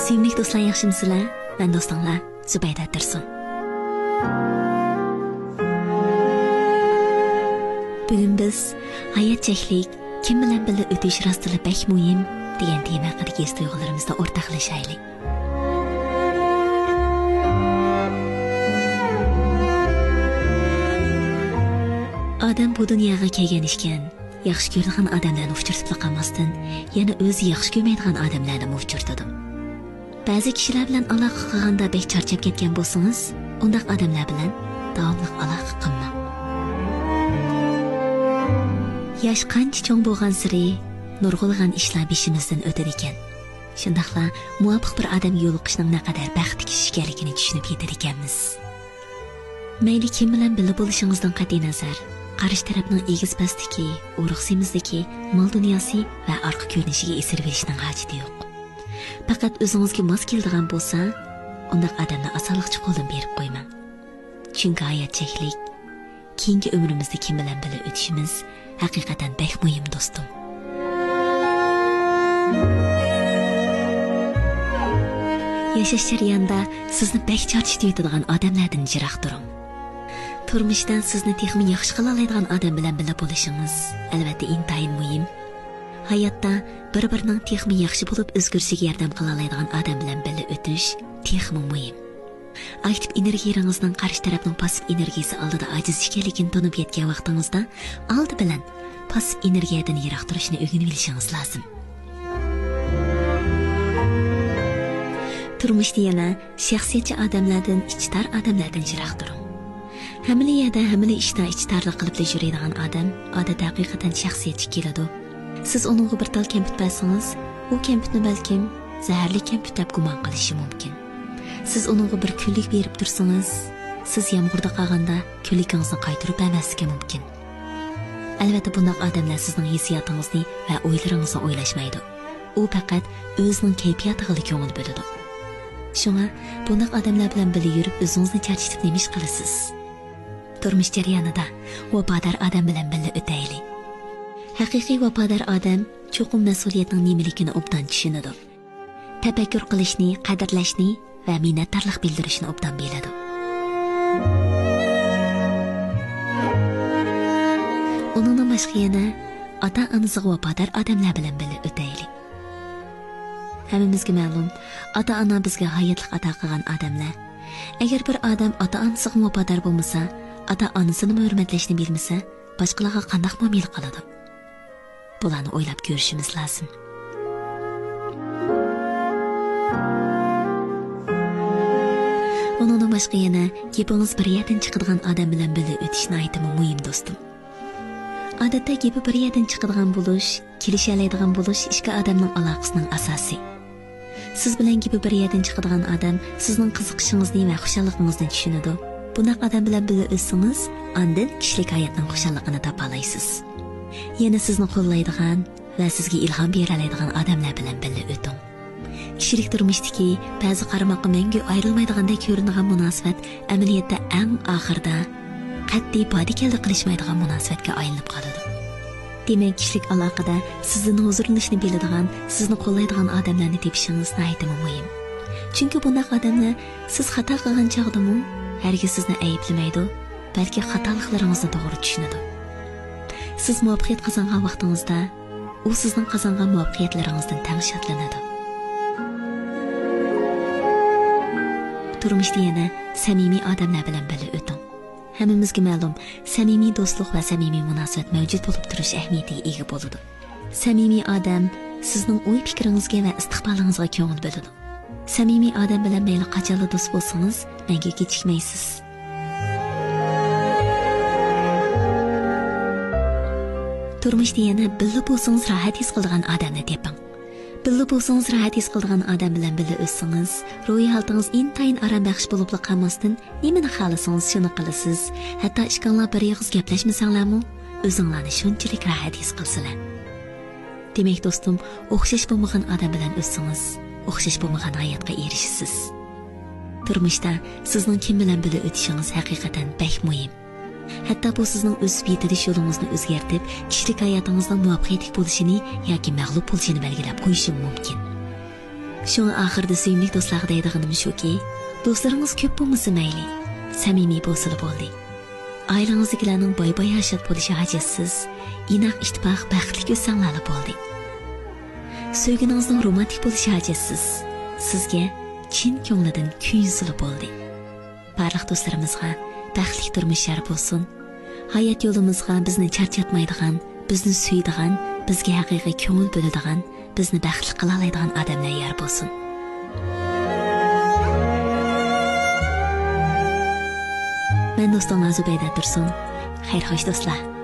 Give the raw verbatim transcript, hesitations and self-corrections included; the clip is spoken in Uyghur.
سۆيۈملۈك دوستلار، ياخشىمۇسىلەر؟ مەن دوستۇڭلار زۇبەيدە تۇرسۇن. بۈگۈن بىز «ھايات چەكلىك، كىم بىلەن بىللە ئۆتۈش راستلا بەك مۇھىم» دېگەن تېما ھەققىدىكى ھېس تۇيغۇلىرىمىزنى ئورتاقلىشايلى. ئادەم بۇ دۇنياغا كەلگەن ئىكەن، ياخشى كۆرىدىغان ئادەملەرنى ئۇچرىتىپلا قالماستىن، يەنە ئۆزى ياخشى كۆرمەيدىغان ئادەملەرنىمۇ ئۇچرىتىدۇ. بەزى كىشىلەر بىلەن ئالاقە قىلغاندا بەك چارچاپ كەتكەن بولسىڭىز، ئۇنداق ئادەملەر بىلەن داۋاملىق ئالاقە قىلماڭ. ياش قانچە چوڭ بولغانسېرى، نۇرغۇنلىغان ئىشلار بېشىمىزدىن ئۆتىدىكەن. شۇنداقلا مۇۋاپىق بىر ئادەمگە يولۇقۇشنىڭ نەقەدەر بەختلىك ئىش ئىكەنلىكىنى چۈشىنىپ يېتىدىكەنمىز. مەيلى كىم بىلەن بىللە بولۇشىڭىزدىن قەتئىينەزەر، قارشى تەرەپنىڭ ئېگىز-پەستىكى، ئورۇق-سېمىزلىكى، مال-دۇنياسى ۋە ئارقا كۆرۈنۈشىگە ئېسىلىۋېلىشنىڭ ھاجىتى يوق. پەقەت ئۆزىڭىزگە ماس كېلىدىغان بولسا، ئۇنداق ئادەمنى ئاسانلىقچە قولدىن بېرىپ قويماڭ. چۈنكى ھايات چەكلىك. كېيىنكى ئۆمرىمىزدە كىم بىلەن بىللە ئۆتۈشىمىز ھەقىقەتەن بەك مۇھىم، دوستۇم. ياشاش جەريانىدا سىزنى بەك چارچىتىۋېتىدىغان ئادەملەردىن يىراق تۇرۇڭ. تۇرمۇشتا سىزنى تېخىمۇ ياخشى قىلالايدىغان ئادەم بىلەن بىللە بولۇشىڭىز، ئەلۋەتتە، ئىنتايىن مۇھىم. ھاياتتا بىر-بىرىنىڭ تېخىمۇ ياخشى بولۇپ ئۆزگىرىشىگە ياردەم قىلالايدىغان ئادەم بىلەن بىللە ئۆتۈش تېخىمۇ مۇھىم. ئاكتىپ ئېنېرگىيەڭىزنىڭ قارشى تەرەپنىڭ پاسسىپ ئېنېرگىيىسى ئالدىدا ئاجىز ئىكەنلىكىنى تونۇپ يەتكەن ۋاقتىڭىزدا، ئالدى بىلەن پاسسىپ ئېنېرگىيەدىن يىراق تۇرۇشنى ئۆگىنىۋېلىشىڭىز لازىم. تۇرمۇشتا يەنە شەخسىيەتچى ئادەملەردىن، ئىچى تار ئادەملەردىن يىراق تۇرۇڭ. ھەممىلا يەردە، ھەممىلا ئىشتا ئىچى تارلىق قىلىپلا يۈرىدىغان ئادەم، ئادەتتە، ھەقىقەتەن شەخسىيەتچى كېلىدۇ. سىز ئۇنىڭغا بىر تال كەمپۈت بەرسىڭىز، ئۇ كەمپۈتنى بەلكىم زەھەرلىك كەمپۈت دەپ گۇمان قىلىشى مۇمكىن. سىز ئۇنىڭغا بىر كۈنلۈك بېرىپ تۇرسىڭىز، سىز يامغۇردا قالغاندا كۈنلۈكىڭىزنى قايتۇرۇپ بەرمەسلىكى مۇمكىن. ئەلۋەتتە، بۇنداق ئادەملەر سىزنىڭ ھېسسىياتىڭىزنى ۋە ئويلىرىڭىزنى ئويلاشمايدۇ. ئۇ پەقەت ئۆزىنىڭ كەيپىياتىغىلا كۆڭۈل بۆلىدۇ. شۇڭا بۇنداق ئادەملەر بىلەن بىللە يۈرۈپ ئۆزىڭىزنى چارچىتىپ نېمە ئىش قىلىسىز؟ تۇرمۇش جەريانىدا ۋاپادار ئادەم بىلەن بىللە ئۆتەيلى. ھەقىقىي ۋاپادار ئادەم چوقۇم مەسئۇلىيەتنىڭ نېمىلىكىنى ئوبدان چۈشىنىدۇ. تەپەككۇر قىلىشنى، قەدىرلەشنى ۋە مىننەتدارلىق بىلدۈرۈشنى ئوبدان بىلىدۇ. ئۇنىڭدىن باشقا يەنە ئاتا-ئانىسىغا ۋاپادار ئادەملەر بىلەن بىللە ئۆتەيلى. ھەممىمىزگە مەلۇم، ئاتا-ئانا بىزگە ھاياتلىق ئاتا قىلغان ئادەملەر. ئەگەر بىر ئادەم ئاتا-ئانىسىغا ۋاپادار بولمىسا، ئاتا-ئانىسىنىمۇ ھۆرمەتلەشنى بىلمىسە، باشقىلارغا قانداق مۇئامىلە قىلىدۇ؟ بۇلارنى ئويلاپ كۆرۈشىمىز لازىم. ئۇنىڭدىن باشقا يەنە گېپىڭىز بىر يەردىن چىقىدىغان ئادەم بىلەن بىللە ئۆتۈش ناھايىتىمۇ مۇھىم، دوستۇم. ئادەتتە گېپى بىر يەردىن چىقىدىغان بولۇش، كېلىشەلەيدىغان بولۇش ئىككى ئادەمنىڭ ئالاقىسىنىڭ ئاساسى. سىز بىلەن گېپى بىر يەردىن چىقىدىغان ئادەم سىزنىڭ قىزىقىشىڭىزنى ۋە خۇشاللىقىڭىزنى چۈشىنىدۇ. بۇنداق ئادەم بىلەن بىللە ئۆتسىڭىز، ئاندىن كىشىلىك ھاياتنىڭ خۇشاللىقىنى تاپالايسىز. يەنە سىزنى قوللايدىغان ۋە سىزگە ئىلھام بېرەلەيدىغان ئادەملەر بىلەن بىللە ئۆتۈڭ. كىشىلىك تۇرمۇشتىكى بەزى قارىماققا مەڭگۈ ئايرىلمايدىغاندەك كۆرۈنىدىغان مۇناسىۋەت ئەمەلىيەتتە ئەڭ ئاخىرىدا قەتئىي بادى-كەلدە قىلىشمايدىغان مۇناسىۋەتكە ئايلىنىپ قالىدۇ. دېمەك، كىشىلىك ئالاقىدە سىزدىن ھۇزۇرلىنىشنى بىلىدىغان، سىزنى قوللايدىغان ئادەملەرنى تېپىشىڭىز ناھايىتىمۇ مۇھىم. چۈنكى بۇنداق ئادەملەر سىز خاتا قىلغان چاغدىمۇ ھەرگىز سىزنى ئەيىبلىمەيدۇ، بەلكى خاتالىقلىرىڭىزنى توغرا چۈشىنىدۇ. سىز مۇۋەپپەقىيەت قازانغان ۋاقتىڭىزدا ئۇ سىزنىڭ قازانغان مۇۋەپپەقىيەتلىرىڭىزدىن تەڭ شادلىنىدۇ. تۇرمۇشتا يەنە سەمىمىي ئادەملەر بىلەن بىللە ئۆتۈڭ. ھەممىمىزگە مەلۇم، سەمىمىي دوستلۇق ۋە سەمىمىي مۇناسىۋەت مەۋجۇت بولۇپ تۇرۇش ئەھمىيىتىگە ئىگە بولىدۇ. سەمىمىي ئادەم سىزنىڭ ئوي-پىكرىڭىزگە ۋە ئىستىقبالىڭىزغا كۆڭۈل بۆلىدۇ. سەمىمىي ئادەم بىلەن مەيلى قاچانلا دوست بولسىڭىز، مەڭگۈ كېچىكمەيسىز. تۇرمۇشتا يەنە بىللە بولسىڭىز راھەت ھېس قىلىدىغان ئادەمنى تېپىڭ. بىللە بولسىڭىز راھەت ھېس قىلىدىغان ئادەم بىلەن بىللە ئۆتسىڭىز، روھىي ھالىتىڭىز ئىنتايىن ئارام بەخش بولۇپلا قالماستىن، نېمىنى خالىسىڭىز شۇنى قىلىسىز. ھەتتا ئىككىڭلار بىر ئېغىز گەپلەشمىسەڭلارمۇ، ئۆزۈڭلارنى شۇنچىلىك راھەت ھېس قىلىسىلەر. دېمەك، دوستۇم، ئوخشاش بولمىغان ئادەم بىلەن ئۆتسىڭىز، ئوخشاش بولمىغان ھاياتقا ئېرىشىسىز. تۇرمۇشتا سىزنىڭ كىم بىلەن بىللە ئۆتۈشىڭىز ھەقىقەتەن بەك مۇھىم. ھەتتا بۇ سىزنىڭ ئۆسۈپ يېتىلىش يولىڭىزنى ئۆزگەرتىپ، كىشىلىك ھاياتىڭىزنىڭ مۇۋەپپەقىيەتلىك بولۇشىنى ياكى مەغلۇپ بولۇشىنى بەلگىلەپ قويۇشىمۇ مۇمكىن. شۇڭا ئاخىرىدا سۆيۈملۈك دوستلارغا دەيدىغىنىم شۇكى، دوستلىرىڭىز كۆپ بولمىسا مەيلى، سەمىمىي بولسىلا بولدى. ئائىلىڭىزدىكىلەرنىڭ باي-باياشات بولۇشى ھاجەتسىز، ئىناق، ئىتتىپاق، بەختلىك ئۆتسەڭلارلا بولدى. سۆيگىنىڭىزنىڭ رومانتىك بولۇشى ھاجەتسىز، سىزگە چىن كۆڭلىدىن كۆيۈنسىلا بولدى. بارلىق دوستلىرىمىزغا بەختلىك تۇرمۇش يار بولسۇن. ھايات يولىمىزغا بىزنى چارچاتمايدىغان، بىزنى سۆيىدىغان، بىزگە ھەقىقىي كۆڭۈل بۆلىدىغان، بىزنى بەختلىك قىلالايدىغان ئادەملەر يار بولسۇن. مەن دوستۇڭلار زۇبەيدە تۇرسۇن. خەير خوش دوستلار.